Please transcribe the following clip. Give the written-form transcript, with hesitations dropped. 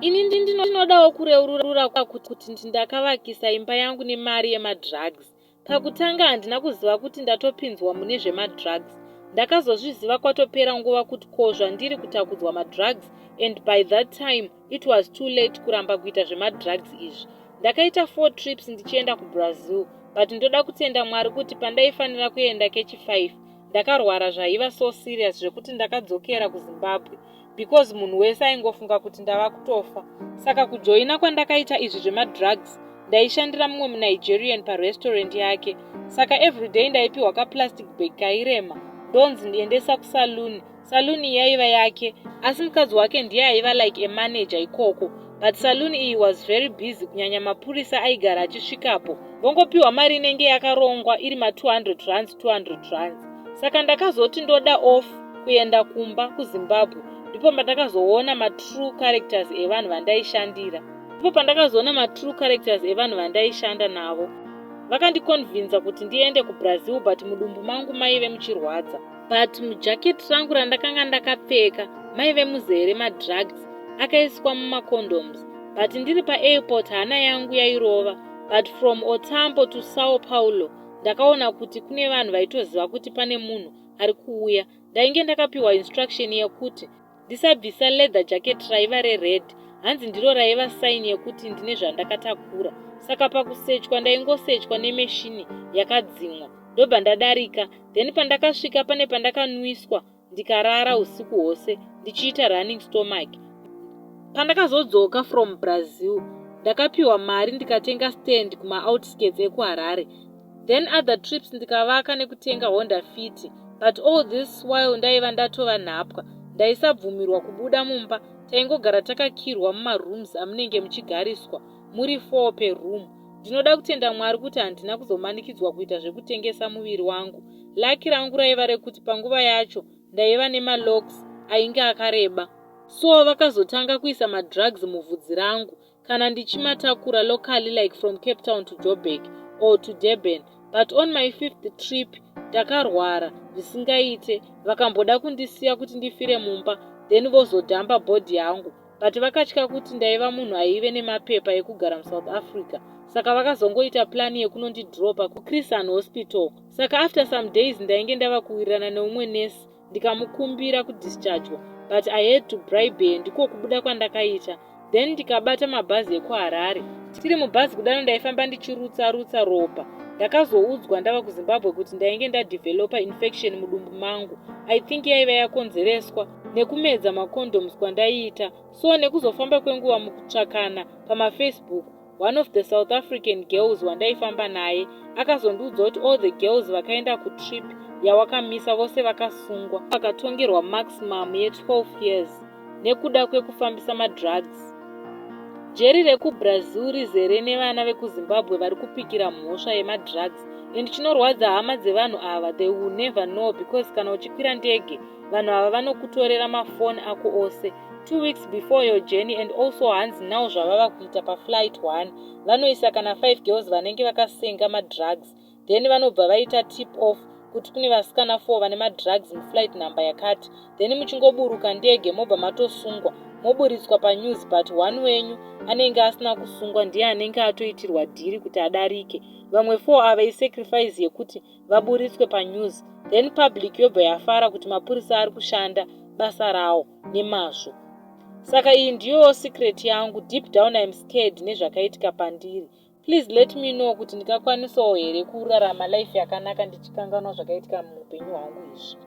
Ini ndinodawo kureurura kuti ndakavakisa imba yangu nemari yemadrugs. Pakutanga handina kuziva kuti ndatopinzwa mune zvemadrugs. Ndakazozviziva kwatopera nguva kuti ko zvandiri kutakudzwa madrugs, and by that time it was too late kuramba kuita zvemadrugs izvi. Ndakaita four trips ndichienda kuBrazil, but ndoda kutenda Mwari kuti pandaifanira kuenda kechi5 ndakarwara zvaiva so serious zvekuti ndakadzokera kuZimbabwe because munhu wese aingofunga kuti ndava kutofa. Saka kujoina kwandakaita izvi zvemadrugs, ndaishandira mumwe muNigerian parestaurant yake. Saka everyday ndaipiwa kaplastic bag kairema, ndonzi ndiendesa kusaluni. Saluni yaiva yake, asi mukadzi wake ndiye aiva like a manager ikoko, but saluni iyi was very busy, kunyanya mapurisa aigara achisvikapo, vongopiwa mari inenge yakarongwa iri ma200 rands, 200 rands. Saka ndakazoti ndoda off kuenda kumba kuZimbabwe. Ndipo pandakazoona matrue characters evanhu vandaishandira. Ndipo pandakazoona matrue characters evanhu vandaishanda navo. Vakandiconvinza kuti ndiende kuBrazil, but mudumbu mangu maive muchirwadza, but mujaketi rangu randakanga ndakapfeka maive muzere madrugs akaiswa mumacondoms. But ndiri paairport hana yangu yairova, but from Otambo to Sao Paulo ndakaona kuti kune vanhu vaitoziva kuti pane munhu ari kuuya. Ndainge ndakapiwa instruction yekuti ndisabvisa leather jacket raiva rered, hanzi ndiro raiva sign yekuti ndine zvandakatakura. Saka pakusechwa ndaingosechwa nemeshini yakadzimwa, ndobva ndadarika. Then pandakasvika pane pandakanwiswa, ndikarara usiku hwose ndichiita running stomach. Pandakazodzoka from Brazil ndakapiwa mari, ndikatenga stand kumaoutskirts ekuHarare. Then other trips ndikavaka nekutenga Honda Fit, but all this while ndaiva ndatova nhapwa. Ndaisabvumirwa kubuda mumba, taingogara takakirwa mumarooms amunenge muchigariswa muri 4 peroom. Ndinoda kutenda Mwari kuti handina kuzomanikidzwa kuita zvekutengesa muviri wangu. Luck rangu raiva rekuti panguva yacho ndaiva nemalocks ainge akareba, so vakazotanga kuisa madrugs muvhudzi rangu kana ndichimatakura locally, like from Cape Town to Joburg or to Durban. But on my fifth trip ndakarwara zvisingaite. Vakamboda kundisiya kuti ndifire mumba, then vozodumpa body yangu, but vakatya kuti ndaiva munhu aive nemapepa ekugara muSouth Africa, saka vakazongoita plan yekunondidropa kuChris Hani Hospital. Saka after some days ndainge ndava kuwirirana neumwe nesi, ndikamukumbira kudischargwa, but I had to bribe her. Ndiko kubuda kwandakaita. Then ndikabata mabhazi ekuHarare. Tiri mubhazi kudaro ndaifamba ndichirutsa rutsa ropa. Ndakazoudzwa ndava kuZimbabwe kuti ndainge ndadevelopa infection mudumbu mangu. I think yaiva yakonzereswa nekumedza macondoms kwandaiita. So nekuzofamba kwenguva mukutsvakana pamaFacebook, one of the South African girls wandaifamba naye akazondiudza kuti all the girls vakaenda kutrip yawakamisa vose vakasungwa, vakatongerwa maximum ye12 years nekuda kwekufambisa madrugs. Jeri rekuBrazil rizere nevana vekuZimbabwe vari kupikira mhosva yemadrugs, and chinorwadza, hama dzevanhu ava, they will never know, because kana uchikwira ndege vanhu ava vanokutorera mafoni ako ose 2 weeks before your journey. And also hanzi now zvavava kuita, paflight 1 vanoisa kana 5 girls vanenge vakasenga madrugs, then vanobva vaita tip off kuti kune vasikana 4 vane madrugs muflight number yakati. Then muchingoburuka ndege mobva matosungwa, moburitswa panews, but one wenyu anenge asina kusungwa ndiye anenge atoitirwa deal kuti adarike. Vamwe 4 ava isacrifice yekuti vaburitswe panews, then public yobva yafara kuti mapurisa ari kushanda basa rawo nemazvo. Saka iyi ndiyowo secret yangu. Deep down I'm scared nezvakaitika pandiri. Please let me know kuti ndingakwanisawo here kurarama life yakanaka ndichikanganwa zvakaitika muupenyu hwangu izvi.